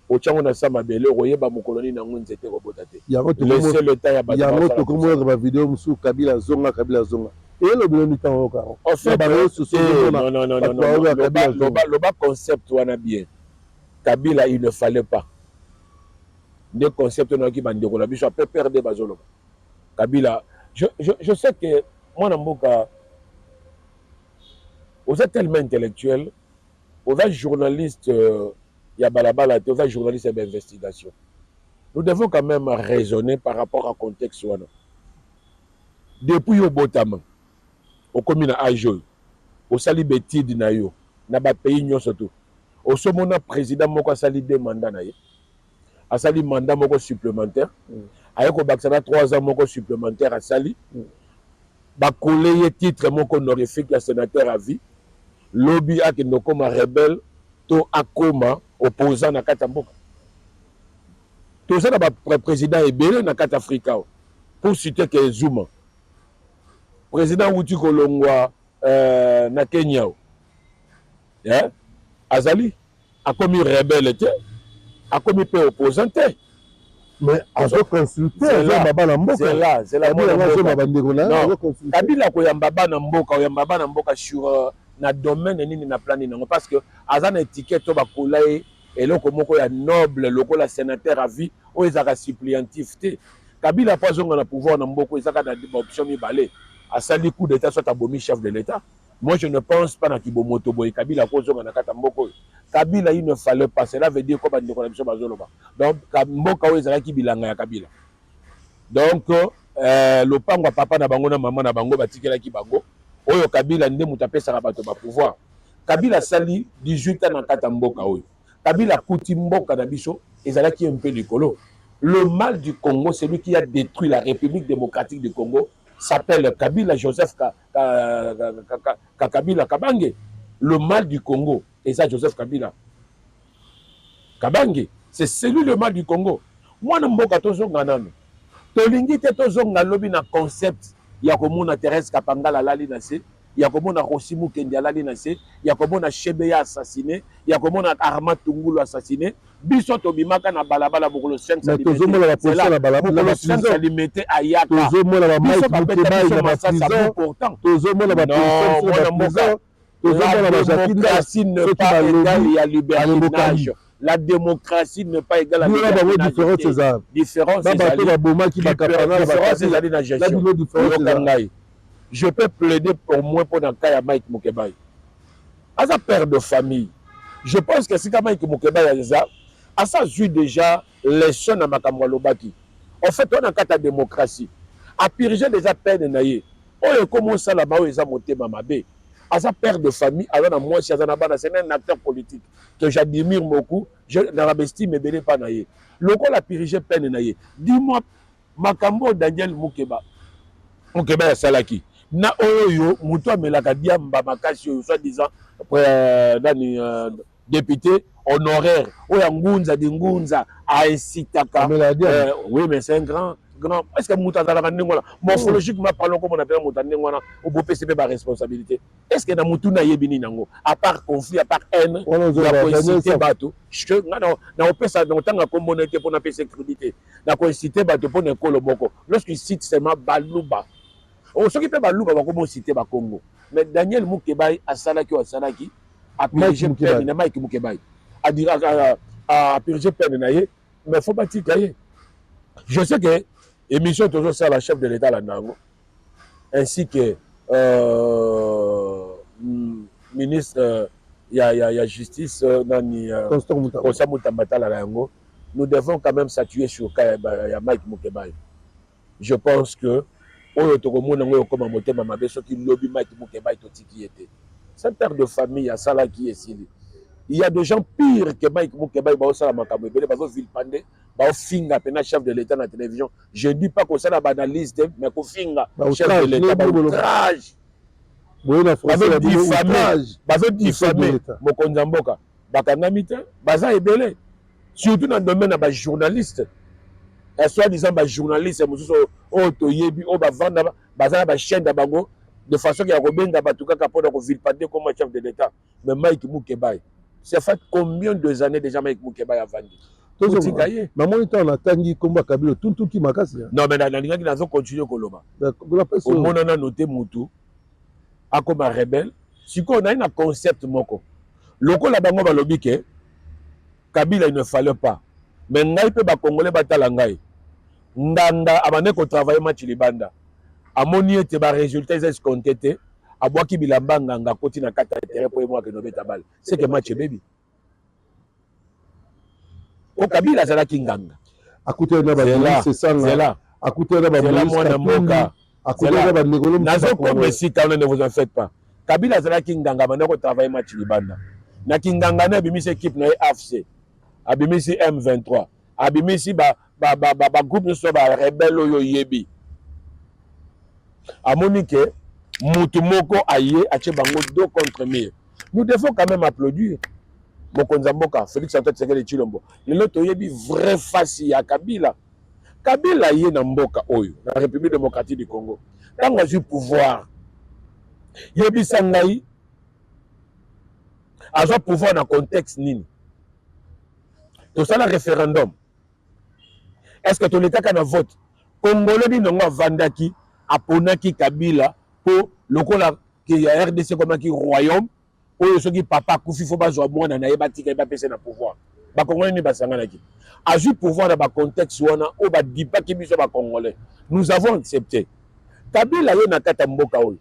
otyango na se ya mabele, okoyeba mokolo nini yango nzete ekobota te. Yango. Laissez le temps ya bato. Yango tokomonaka bavideo mosusu, Kabila azonga, Kabila azonga. Elobi nini ntango oyoka yango? En fait, non, non, non, non, non, loba, loba concept wana bien. Kabila, il ne fallait pas. Nde concept oyo nayoki bandeko na biso ya PPRD bazoloba. Kabila, je sais que mwana mboka oza tellement intellectuel, oza journaliste ya balabala te, oza journaliste ya bainvestigation. Nous devons quand même raisonner par rapport à contexte wana. Depuis yo obotama, okomi na age oyo, osali baétude na yo na bapays nyonso tu, osomona président moko asali deux mandat na ye, asali mandat moko supplémentaire, aye kobakisa na 3 ans moko supplémentaire, asali bakole ye titre moko honorifique ya sénateur à vie, lobi akende okóma rebelle to akóma opposant na kati ya mboka? Toza na baprésident ebele na kati Afrika awa, pour citer ke Zuma, président wuti kolongwa na Kenya o, yeah? Azali akomi rebelle te, akomi mpe opposant te. Mais azoconsulte, azoyamba bana mboka. Azoma bandeko na. Kabila koyamba bana mboka, oyamba bana mboka sur na domaine nini, na plan nini yango? Parce que aza na étiquette oyo bakola ye, eloko moko ya noble lokola sénateur à vie oyo ezalaka suppléantif te. Kabila mpo azonga na pouvoir na mboka, ezaka na baoption mibale: asali coup d'état, soit abomi chef de l'État. Moi, je ne pense pas na kibomoto boye Kabila akozonga na kati ya mboka oyo. Kabila, il ne fallait pas, cela veut dire ko bandeko na biso bazoloba. Donc mboka oyo ezalaki bilanga ya Kabila. Donc lopango ya papa na bango na mama na bango batikelaki bango oyo. Kabila nde moto apesaka bato bapouvoir. Kabila asali 18 ans na kati ya mboka oyo. Kabila akuti mboka na biso ezalaki un peu likolo. Le mal du Congo, celui qui a détruit la République démocratique du Congo s'appelle Kabila Joseph Ka, Ka, Ka, Ka, Ka, Kabila Kabange. Le mal du Congo eza Joseph Kabila Kabange, c'est celui le mal du Congo. Mwana mboka, tozonga nano. Tolingi te tozonga lobi na concept ya komona Thérèse Kapangala alali na se. Ya komona Rossy Mukendi alali na se, ya komona Chebeya assassiné, ya komona Armand Tungulu assassiné. Biso tobimaka na balabala mokolo Sphinx Mais tozomona ba policiers na balabala, na mokolo ba Sphinx prison. Alimete ayaka. Tozomona ba Biso Mike babeta Mukebayi biso na ba masasi à prison. bout portant. Tozomona ba Non, policiers na mwana ba mboka. prison. Tozomona La ba Jacques Ndala. démocratie n'est Soki pas balobi, égale ya balembokani. libertinage. La démocratie n'est pas égale à Bino na bango libertinage. différence eza. Différence Na bato ezali. babomaki bakapana na Différence bakabila. ezali na Na gestion. bino différence Yoka eza. ngai. Je peux plaider pour moi pour dans cas ya Mike Mukebayi. Aza père de famille. Je pense que sika Mike Mukebayi aza asa zui déjà leçon na makambo alobaki. En fait, on a kati ya démocratie. A purger déjà peine na ye. Oyo ekoma osalama oyo eza motema mabe. Aza père de famille, aza na mwasi, aza na bana, c'est un acteur politique que j'admire beaucoup, je na estime ebele pa na ye. Lokola purger peine na ye. Dis-moi makambo oyo Daniel Mukeba asalaki na oyo moto amelaka diamba makasi oyo soi-disant nani député honoraire oyo ya Ngunza di Ngunza aincitaka. Amela diamba. Oui, mais c'est un grand grand. Est ce que moto azalaka ndenge wana, morphologiquement parlant, komona mpenza moto ya ndenge wana obopesi mpe baresponsabilité, est ce que na motu nayebi nini yango, à part conflit, à part haine Wana ya ozoloba Daniel koincite Safu. bato? Nga na opesa na otanga kombo na te mpo napesa crédit te na koincite bato mpo na ekolo moko. Lorsqu'il cite seulement Baluba, oh, soki mpe Baluba bakoma ocite Bakongo, mais Daniel Mukebai asalaki oyo asalaki, apurge Mike Mukebayi. peine na Mike Mukebai, apurge peine na ye, mais faut batika ye. Je sais que émission tozosala, chef de l'État alanda yango, ainsi que ministre ya justice, nani, Constant Mutamba. Constant Mutamba atalaka yango. Nous devons quand même s'attuer sur cas ya Mike Mukebai. Je pense que oyo tokomona yango ekoma motema mabe soki lobi Mike Mukebai totiki ye te. C'est un père de famille, asalaki, esili. Il y a des gens pires que Mike Mukebai, baosala makambo ebele, bazovilipender, baofinga mpenza chef de l'État na télévision. Je dis pas kosala baanalyse te, mais kofinga chef de l'État, baoutrage. Boye na français. Bazodifame, bazodifame mokonzi ya mboka. Bakangami te, baza ebele, surtout na domaine ya bajournaliste, ya soi-disant bajournaliste mosusu oyo toyebi, oyo bavanda, baza na bachaîne na bango de façon ya kobenga bato kaka mpona kovilipender comme chef de l'État. Mais Mike Mukebai, ça fait combien de années déjà Mike Mukebai avandi? Totika ye. Namoni ntango natangi nkombo ya Kabila, otuntuki makasi. Non, mais nalingaki nazo continue koloba. Omona nano te mutu akoma rebelle. Sikoyo naye na concept moko lokola bango balobi ke Kabila, il ne fallait pas. Mais ngai mpe Bakongolais batala ngai. Nganga abande kotravaille match libanda, amoni ete barésultat eza escompté te, abwaki bilamba. Nganga akoti na kati ya terrain mpo ye moko akende obeta balle, c'est que match ebebi po Kabila azalaki nganga. Akutani na bamoïse Sesanga, akutani na Zela, mwana mboka. Akutani na bandeko. Nazokoma esika wana, ne vous en faites pas. Kabila azalaki nganga, banda kotravaille match libanda. Na kinganga na abimisi équipe na ye AFC, abimisi M23, abimisi bagroupe nyonso barebelle oyo oyebi. Amoni ke mutu moko aye atie bango dos contre mur. Nous devons quand même applaudir mokonzi ya mboka Félix Antoine Tshisekedi Tshilombo. Lelo toyebi vraie face ya Kabila. Kabila ye na mboka oyo, na République démocratique du Congo, ntango azwi pouvoir, yebisa ngai, azwa pouvoir na contexte nini? Tosala référendum? Est ce que tolekaka na vote? Congolais nini yango avandaki aponaki Kabila mpo lokola ya RDC ekomaki royaume oyo soki papa akufi, faut bazwa mwana na ye, batika ye, bapesa na pouvoir? Bakongolais nini basanganaki azwi pouvoir na bacontexte wana oyo badipaki biso Bacongolais? Nous avons accepté Kabila. Ye na kati ya mboka oyo,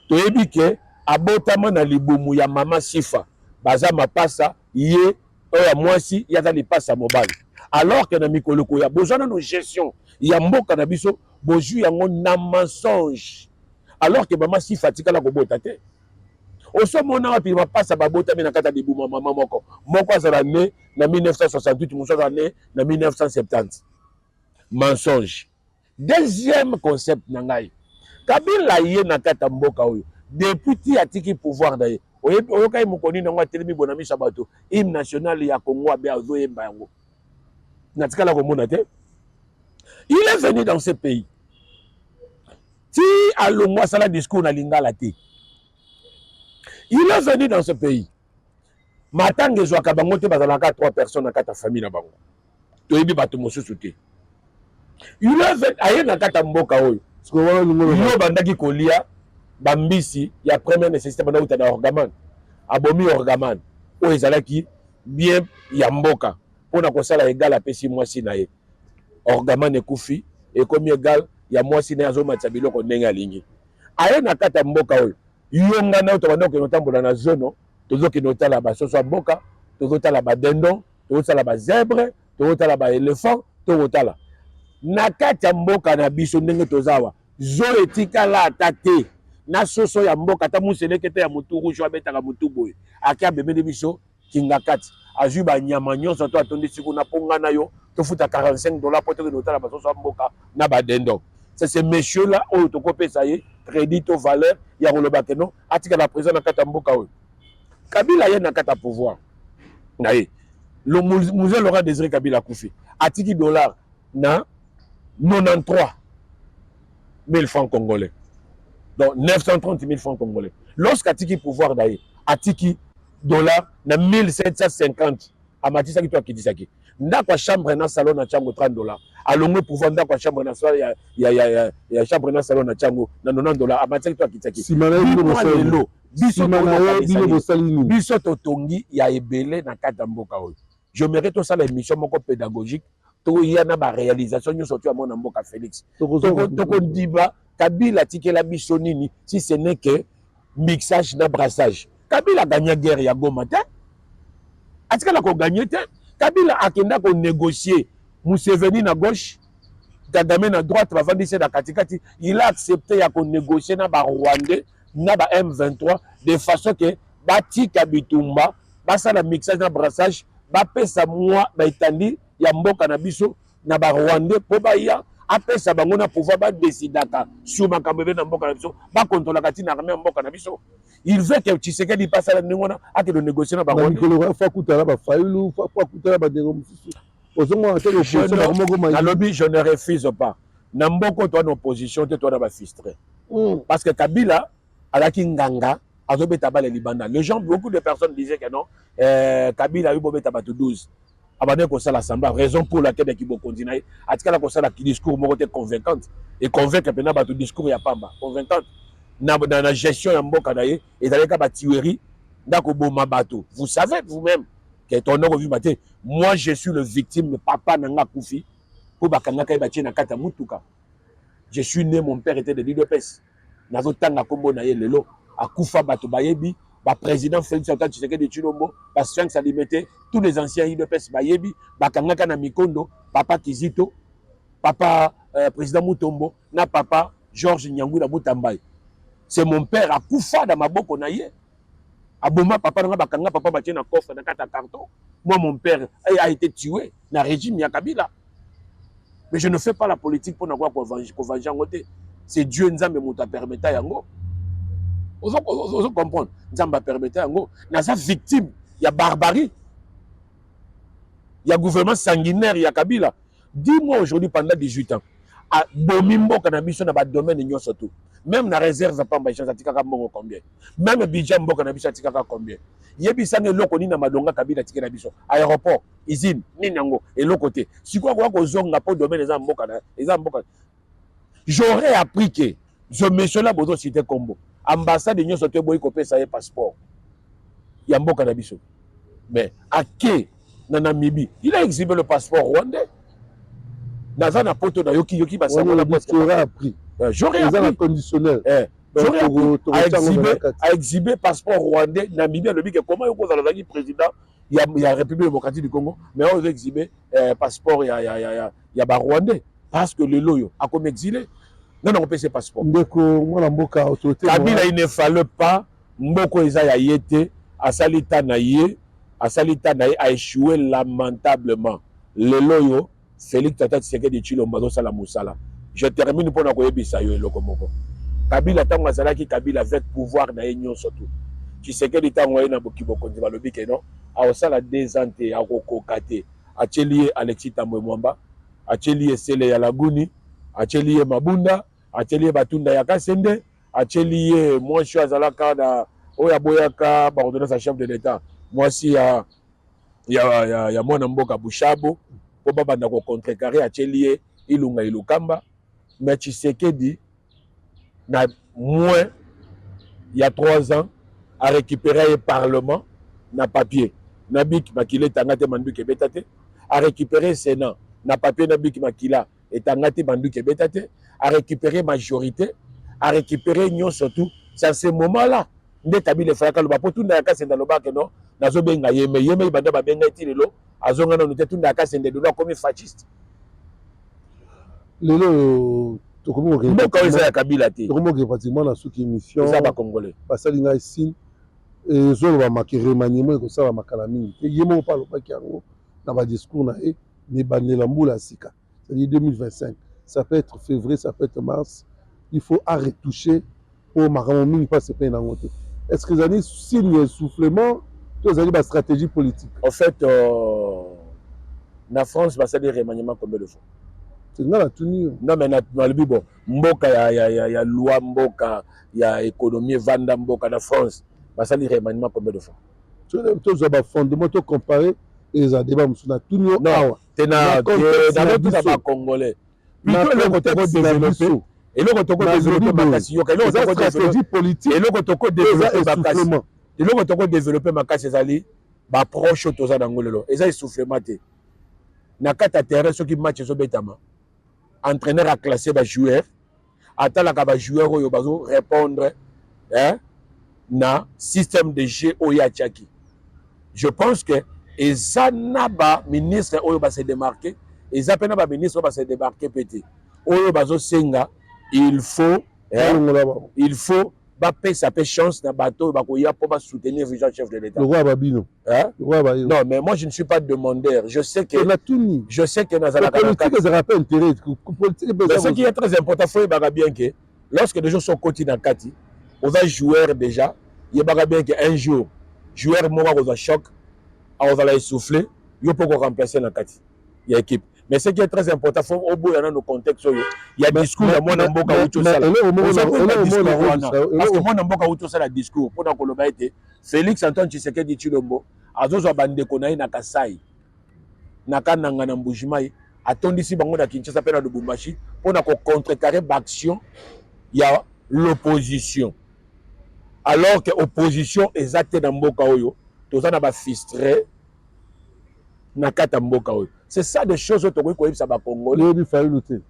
toyebi ke abotama na libumu ya mama Sifa, baza mapasa. Ye oyo ya mwasi, ye aza lipasa mobali. Alors ke na mikolo koya, bozwa nano gestion ya mboka na biso, bozwi yango na mensonge, alors ke mama Sifa atikala kobota te. Osomona wapi mapasa babotami na kati ya libumu ya mama moko? Moko azala né na 1968, mosusu azala né na 1970. Mensonge. Deuxième concept na ngai, Kabila ye na kati ya mboka oyo, depuis ti atiki pouvoir na ye, oyokai mokoni nango atelemi bona miso ya bato, hymne national ya Congo abe azoyemba yango? Natikala komona te. Il est venu dans ce pays ti Alongwa, asala discours na lingala te. Il est venu dans ce pays, matanga ezwaka bango te, bazalaka trois personnes na kati ya famille na bango, toyebi bato mosusu te. Il est aye na kati ya mboka oyo, yo bandaki kolia bambisi ya première nécessité, banda uta na Orgaman. Abomi Orgaman oyo ezalaki bien ya mboka mpona kosala égal, apesi mwasi na ye. Orgaman ekufi, ekomi égal ya mwasi na ye, azomatisa biloko ndenge alingi. Aye na kati ya mboka oyo, yo ngai na yo tobanda kokende kotambola na zono, tozokende kotala basoso ya mboka, tozotala badindon, tozotala bazèbre, tozotala baéléphant, tokotala na kati ya mboka na biso ndenge toza awa. Zo etikala ata te na soso ya mboka, ata museleke te ya motu rouge abetaka motu boye. Ake abemeli biso kinga kati, azwi banyama nyonso to atondisi kuna mpo ngai na yo tofuta 45 $ mpo tokende kotala basoso ya mboka na badindon. C'est ce monsieur là oyo tokopesa ye crédit to valeur ya koloba ke non, atikala président na kati ya mboka oyo. Kabila ye na kati ya pouvoir na ye, le Mzee Laurent Désiré Kabila akufi, atiki dollar na 93 000 francs congolais, donc 930 000 francs congolais. Lorsque atiki pouvoir na ye, atiki dollar na 1750. Amatisaki to akitisaki? Ndako ya chambre na salon na ntiango 30 $. Alongwe pouvoir, ndako ya chambre na salon ya chambre na salon na ntiango na 90 $. Amatisaki to akitisaki? Lelo biso biso totongi ya ebele na kati ya mboka oyo. J'aimerais tosala émission moko pédagogique, toya na baréalisation nyonso to ya mwana mboka Félix. Tokondima Kabila atikela biso nini, si ce n'est que mixage na brassage? Kabila agagna guerre ya Goma te, atikala kogagner te. Kabila akenda konégocier, Museveni na gauche, Kagame na droite, bavandisi na katikati. Il a accepté ya konégocier na barwandais na ba M23 de façon ke batika bitumba, basala mixage na brassage, bapesa mwa baetandi ya mboka na biso na barwandais mpo baya apesa bango na pouvoir, badesidaka sur makambo ebele na mboka na biso, bakontrolaka ntina armée ya mboka na biso. Il veut que Tshisekedi pasala ndenge wana, akende négocier na bango. Mikolo fa akutana bafayulu, fa akutana bandeko mosusu, ozomona te opposition bango moko. Nalobi, je ne refuse pas. Na mboka toa na opposition te, toa na bafrustré, parce que Kabila azalaki nganga, azobeta bale libanda. Les gens, beaucoup de personnes disaient que non, Kabila ayi bobeta bato 12, abandaki kosala semblant, raison pour laquelle yaki bokonzi na ye atikala kosala discours moko te convaincante econvaincre mpena bato, discours ya pamba convaincante na gestion ya mboka na ye. Ezalaki kaka batuerie, ndako boma bato. Vous savez vous-même ke tondo kovimba te. Moi, je suis le victime. Papa na nga akufi mpo bakangaka ye, batie na kati ya mutuka. Je suis né, mon père était de l'UDPS, nazotanga nkombo na ye lelo, akufa. Bato bayebi, baprésident Félix Antoine Tshisekedi Tshilombo, basphinx Alimete, tous les anciens UDPS bayebi. Bakangaka na mikondo papa Kizito, papa président Mutombo na papa Georges Nyangwila Mutambai. C'est mon père, akufa na maboko na ye. Aboma papa nanga, bakanga papa, batie na coffre na kati ya carton. Moi, mon père a été tué na régime ya Kabila, mais je ne fais pas la politique mpona koya kovange yango te. C'est Dieu, Nzambe moto apermeta yango. Ozo comprendre? Nzambe apermeta yango. Naza victime ya barbarie ya gouvernement sanguinaire ya Kabila. Dis-moi aujourd'hui, pendant 18 ans, abomi mboka na biso na badomaine nyonso tout. Même na réserve pamba échange, atikaka mbongo combien? Même budget mboka na biso, atikaka combien? Yebisanga eloko nini na malonga Kabila atikela biso? Aéroport, usine, nini yango? Eloko te. Sikoyo akoka kozonga mpo domaine eza mboka na eza mboka. J'aurais appris que ce monsieur là bozo citer kombo, ambassade nyonso to eboyi kopesa ye passeport ya mboka na biso, mais ake na Namibie, il a exhibé le passeport rwandais. Naza na poto, nayoki yoki basango na appris. J'aurais appris na conditionnel. J'aurais appris à exhiber passeport rwandais Namibie. Alobi ke comment yo kozala, ozalaki président ya République démocratique du Congo, mais oyo ozo exhiber passeport ya barwandais? Parce que lelo oyo akomi exilé, nani akopesa passeport? Ndeko mwana mboka, autorité. Kabila, il ne fallait pas. Mboko eza ya ye te. Asali ta na ye, asali ta na ye, a échoué lamentablement. Lelo oyo Félix Tata Tshisekedi Tshilombo azosala mosala. Je termine mpona koyebisa yo eloko moko. Kabila, ntango azalaki Kabila avec pouvoir na ye nyonso tu, Tshisekedi ntango aye na bokonzi, balobi ke non, akosala 2 ans te, akokoka te. Atieli ye Alexis Tambwe Mwamba, atieli ye Sele ya Laguni, atieli ye Mabunda. Atieli ye batunda ya Kasende, atieli ye mwasi oyo azalaka na oyo aboyaka baordonnance ya chef de l'État, mwasi ya mwana mboka Bushabo, mpo babanda kocontrecarrer. Atieli ye Ilunga Ilukamba. Mais Tshisekedi, na moins ya 3 ans, arécupéré ye parlement na papier na bic, makila etanga te, manduki ebeta te. Arécupéré Sénat na papier na bic, makila etanga te, manduki ebeta te. Arécupéré majorité, arécupéré nyonso tout. C'est à ce moment là nde Kabila efalaka aloba, mpo Tunda ya Kasende alobaka: "Non, nazobenga ye." Me ye mei banda babenga ye ti lelo, azonga nanu te. Tunda ya Kasende lelo akomi fasciste. Lelo tokomi kokende Mboka oyo eza ya Kabila te. Tokomi kokende pratiquement na suki émission. Eza bacongolais. Basali ngai signe, ezoloba ke remaniement ekosalama kala mingi te. Ye moko mpe alobaki yango na badiscours na ye na ebandela mbula ya sika, c'est-à-dire 2025. Ça peut être février, ça peut être mars. Il faut aretoucher mpo makambo mingi mpasi epei nango te. Est ce que ezali signe ya essoufflement to ezali bastratégie politique? En fait, na France basali remaniement combien de fois? Nga natuni yo. Non, mais nalobi bon, mboka ya loi, mboka ya économie evanda, mboka na France basali remaniement combien de fois? Tozwa bafondement, tocompare, eza débat mosusu. Natuni yo awa. Te, na bacongolais plutôt, eloko tokodéveloppe, eloko tokodéveloppe makasi, yoka, eloko stratégie politique. Eloko tokodéveloppe makasi, eloko tokodéveloppe makasi ezali baapproche oyo toza nango lelo. Eza essoufflement te. Na kati ya terrain, soki match ezobetama, entraîneur aclasse bajoueur, atalaka bajoueur oyo bazo répondre, hein, na système de jeu oyo atiaki. Je pense que eza na baministre oyo base démarqué, eza mpe na baministre oyo base démarqué mpe te, oyo bazosenga il faut, hein, il faut bapesa mpe chance na bato oyo bakoya mpo basoutenir vision chef de l'État. Lokola babino. Hein? Non, mais moi je ne suis pas demandeur. Je sais que natuni. Je sais que nazalaka Politique ezalaka mpe intérêt politique. Mais ce qui est très important, faut yebaka bien que lorsque des gens sont koti na kati, oza joueur déjà, yebaka bien que un jour joueur moko akozwa choc, akozala essoufflé, yo mpo koremplacer na kati ya équipe. Mais ce qui est très important, faut oboya nano contexte oyo ya discours ya mwana mboka wuti osala, parce que mwana mboka wuti osala discours mpona koloba ete Félix Antoine Tshisekedi Tshilombo azozwa bandeko na ye na Kasai, na Kananga, na Mbujimai, atondisi bango na Kinshasa mpe na Lubumbashi mpona kocontrecarrer baaction ya l'opposition, alors que opposition eza te na mboka oyo. Toza na bafrustrés na kati ya mboka oyo. C'est ça des choses oyo tokoki koyebisa bacongolais. Oyebi Fayulu te,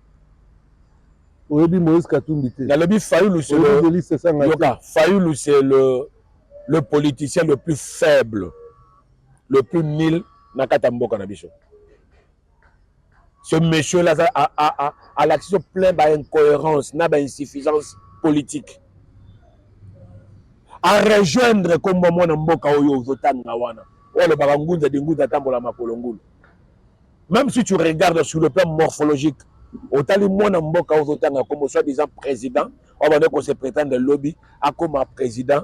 oyebi Moïse Katumbi te. Nalobi Fayulu, c'est le, yoka, Fayulu, c'est le politicien le plus faible, le plus nul na kati ya mboka na biso. Ce monsieur là alakisi so plein baincohérence na bainsuffisance politique. Arejoindre kombo mwana mboka oyo ozotanga wana, oyo alobaka ngunza de ngunza atambola makolo ngulu. Même si tu regardes sur le plan morphologique, otali mwana mboka oyo ozotanga kombo, soit disant président, oyo bande kose prétendre lobi akoma président,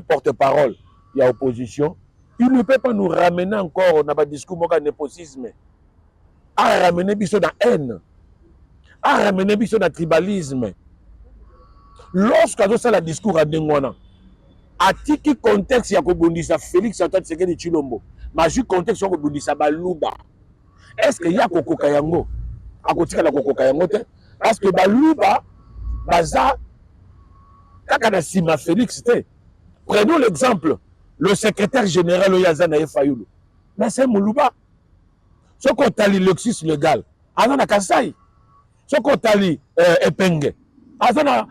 porte-parole ya opposition, il ne peut pas nous ramener encore na badiscours moko ya népotisme, aramener biso na haine, aramener biso na tribalisme. Lorsque azosala discours ya ndenge wana, atiki contexte ya kobundisa Félix Antoine Tshisekedi Tshilombo, mazwi contexte ya kobundisa Baluba. Est ce que ye akokoka yango? Akotikala kokoka yango te, parce que Baluba baza kaka na nsima Félix te. Prenons l'exemple, le secrétaire général oyo aza na ye, Fayulu, mais c'est Moluba. Soki otali lexus légal, aza na Kasai. Soki otali Epenge, aza na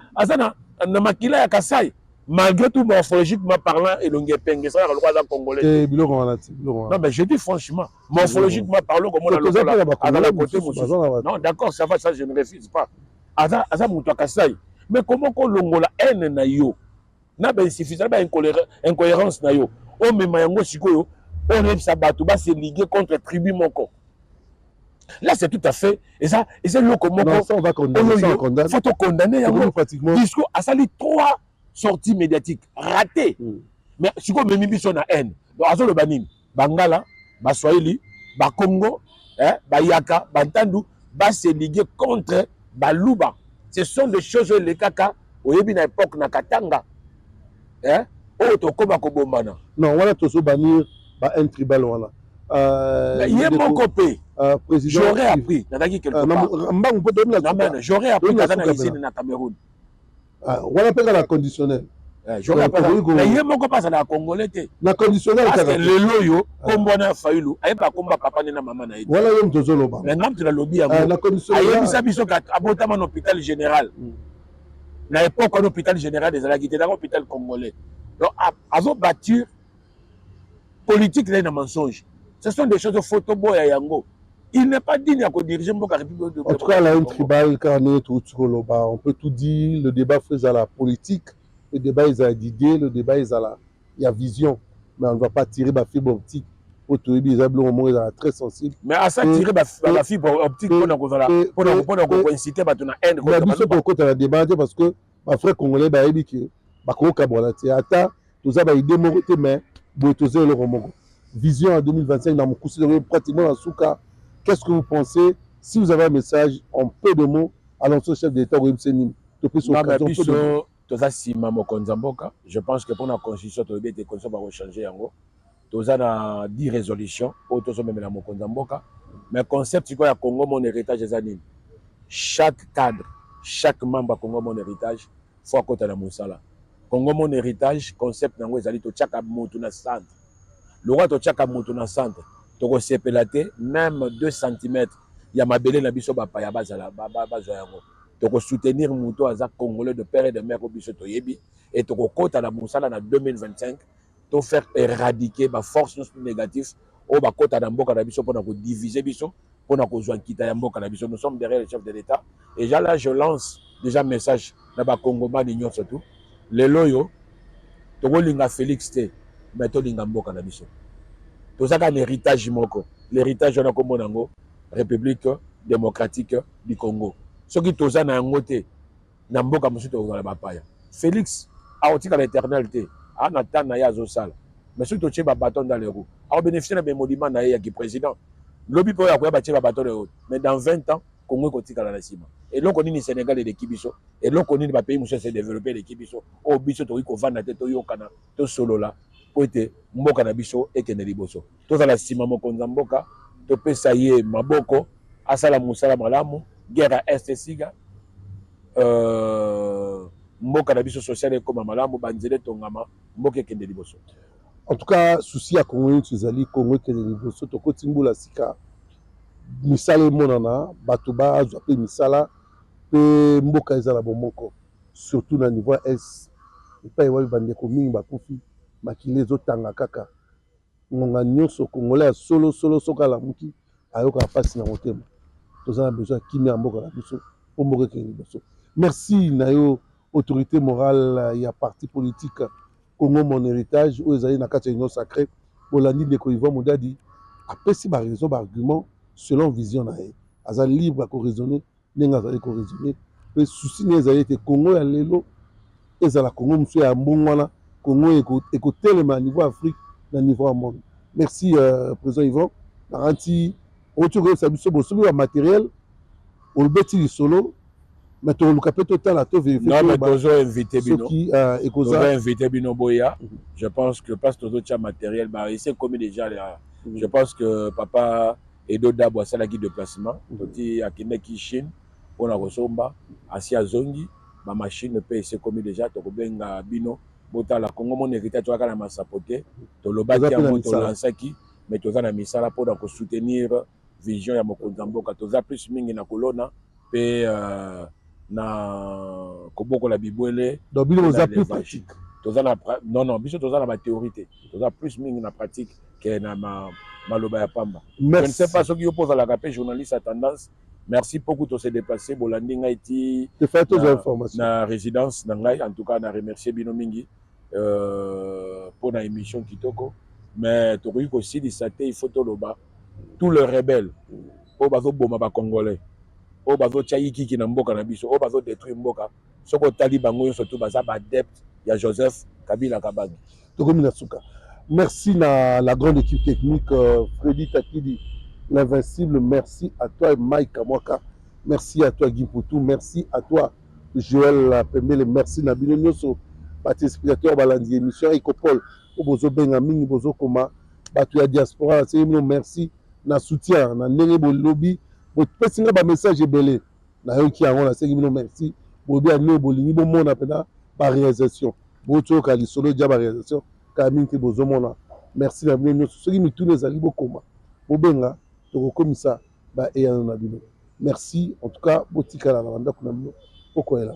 makila ya Kasai. Malgré tout, morphologiquement parlant, elongi Epenge esalaka lokola aza congolais. Te, biloko wana ti biloko wana. Non, mais je dis franchement, morphologiquement parlant, komona lokola aza côté mosusu. Non, d'accord, ça va, ça je ne refuse pas, aza moto ya Kasai. Mais comment kolongola haine na yo na bainsuffisance, na baincohérence na yo, omema yango sikoyo oyo oyebisa bato base ligue contre tribu moko? Là, c'est tout à fait, eza eloko moko faut tocondamner yango. Discours asali, trois sorties médiatiques raté. Mais sikoyo omemi biso na haine. Donc azoloba nini? Bangala, Baswahili, Bakongo, eh, Bayaka, Bantandu base ligue contre Baluba. Ce sont des choses oyo elekaka, oyebi, na époque na Katanga, eh? Oyo tokóma kobombana. Non, wana tozobannir ba haine tribale wana. Ye moko mpe président j'aurais appris, nazalaki quelque part mbangu mpo toyebi. Na j'aurais appris, aza na usine na Cameroun. Wana mpe kaka na conditionnel. Na ye moko mpe azalaka Congolais te. Na conditionnel. Parce que lelo oyo kombo wana Fayulu ayeba komba papa nde na mama na ye. Wana yo moto ozoloba. Mais nga moto nalobi yango. Ayebisa biso abotama na hôpital général. Na époque wana hôpital général ezalaki te, ezalaki hôpital congolais. Donc azobâtir politique na ye na mensonge. Ce sont des choses, faut toboya yango. Il n'est pas digne ya kodiriger mboka République. En tout cas, la haine tribale, kaka ndenge touti koloba, on peut tout dire. Le débat, faut ezala politique, le débat ezala d'idée, le débat ezala ya vision, mais on ne va pas tirer bafibre optique po toyebi eza biloko moko ezala très sensible. Mais asa tirer bafibre optique mpona kozala, mpona koinciter bato na haine. Na biso tokota na débat te, parce que bafrère congolais bayebi ke bakokabwana te. Ata toza baidée moko te, mais boye toza eloko moko. Vision en 2025, na mokuse, pratiquement na suka, qu'est-ce que vous pensez? Si vous avez un message en peu de mots à lancer au chef de l'État, oyebisa nini? Topesi biso, toza nsima mokonzi ya mboka. Je pense que mpona constitution, toyebi ete constitution bakochange yango. Toza na 10 résolution oyo tozomemela mokonzi ya mboka. Mais concept sikoyo ya Congo Mon Héritage eza nini? Chaque cadre, chaque membre ya Congo Mon Héritage faut akota na mosala. Congo Mon Héritage, concept nango ezali totiaka motu na centre. Lokwa totiaka motu na centre, tokosepela te même 2 cm ya mabele na biso bapaya bazala bazwa yango. Tokosoutenir moto aza Congolais de père et de mère oyo biso toyebi, e tokokɔta na mosala na 2025 to faire éradiquer baforce nyonso négatif oyo bakɔta na mboka na biso mpona kodiviser biso, mpona kozwa nkita ya mboka na biso. Nous sommes derrière le chef de l'État. Et déjà là, je lance déjà message na Bakongomani nyonso tu. Lelo oyo tokolinga Félix te, mais tolinga mboka na biso. Toza kaka na héritage moko. L'héritage wana, komona yango République démocratique du Congo. Soki toza na yango te, na mboka mosusu tokozala bapaya. Félix akotikala éternel te, aa na temps na ye azosala. Mais soki totie babâton dans les roues, akobénéficie na bemolima na ye ya kiprésident. Lobi mpe oyo akoya, batie babâton dans les roues, mais dans 20 ans Congo ekotikala na nsima. Eloko nini Sénégal eleki biso? Eloko nini bapays mosusu ese développé eleki biso, oyo biso tokoki kovanda te, toyokana, tosolola po ete mboka na biso ekende liboso? Tozala nsima mokonzi ya mboka, topesa ye maboko, asala mosala malamu. Guerre ya Est esika, mboka na biso social ekóma malamu, banzela etongama, mboka ekende liboso. En tout cas, souci ya Congo nyonso ezali Congo ekende liboso. Tokoti mbula sika, misala emonana, bato bazwa mpe misala, mpe mboka ezala bomoko, surtout na niveau ya Est epai wapi bandeko mingi bakufi, makili ezotanga kaka ngonga nyonso. Congolais ya solo solo, soki alamuki, ayokaka mpasi na motema. Toza na besoin ya kimia ya mboka na biso mpo mboka ekende liboso. Merci na yo, autorité morale ya parti politique Congo Mon Héritage oyo ezali na kati ya Union sacrée. Bolandi ndeko Yvon Mudadi, apesi baraison, baargument selon vision na ye. Aza libre ya koraisonner ndenge azali koraisonner, mpe souci na ye ezali ete Congo ya lelo ezala Congo mosusu ya mbongo wana, Congo ekotelema na niveau Afrique, na niveau ya monde. Merci, président Yvon. Nakanti oti koyebisa biso bosomi ba matériel, olobeti lisolo, mais tokoluka mpe totala, to vérifier. Non, mais tozo invité bino. Soki ekoza invité bino, boya. Je pense que parce tozotia matériel, ba ese ekomi déjà. Je pense que papa Edo Dabo asalaki déplacement, toti akendaki Chine mpona kosomba, asi azongi, bamachine mpe ese ekomi déjà. Tokobenga bino, botala. Congo Mon Héritage, toyaka na masapo te. Tolobaki yango, tolansaki, mais toza na misala mpona kosoutenir vision ya mokonzi ya mboka. Toza plus mingi na kolona mpe na kobokola bibwele. Donc bino boza plus pratique. Toza na, non, non, biso toza na bathéorie te, toza plus mingi na pratique ke na maloba ya pamba. Je ne sais pas soki yo mpo ozalaka mpe journaliste à tendance. Merci beaucoup. Tose déplacer, bolandi ngai ti na résidence na ngai. En tout cas, na remercier bino mingi mpo na émission kitoko. Mais tokoki kosilisa te, il faut toloba tous les rebelles oyo bazoboma Bacongolais, oyo bazotia yikiki na mboka na biso, oyo bazodétruire mboka. Soki otali bango nyonso tu, baza baadepte ya Joseph Kabila Kabange. Tokomi na suka. Merci na la grande équipe technique, Freddy Takidi l'invincible, merci à toi, et Mike Kamwaka. Merci à toi Guy Poutou, merci à toi Joël Pembele, merci na bino nyonso ba téléspectateurs balandi émission Ecopol oyo bozobenga mingi, bozokoma bato ya diaspora. Nasengi bino merci na soutien na ndenge bolobi, bopesi nga bamessage ebele, nayoki yango. Nasengi bino merci. Bolobi ya nini bolingi bomona mpena baréalisation, botoyoka lisolo dia baréalisation kaka mingi te bozomona. Merci na bino nyonso. Soki mituna ezali, bokoma, bobenga, tokokomisa baeyano na bino. Merci en tout cas. Botikala na bandako na bino, pokoyela.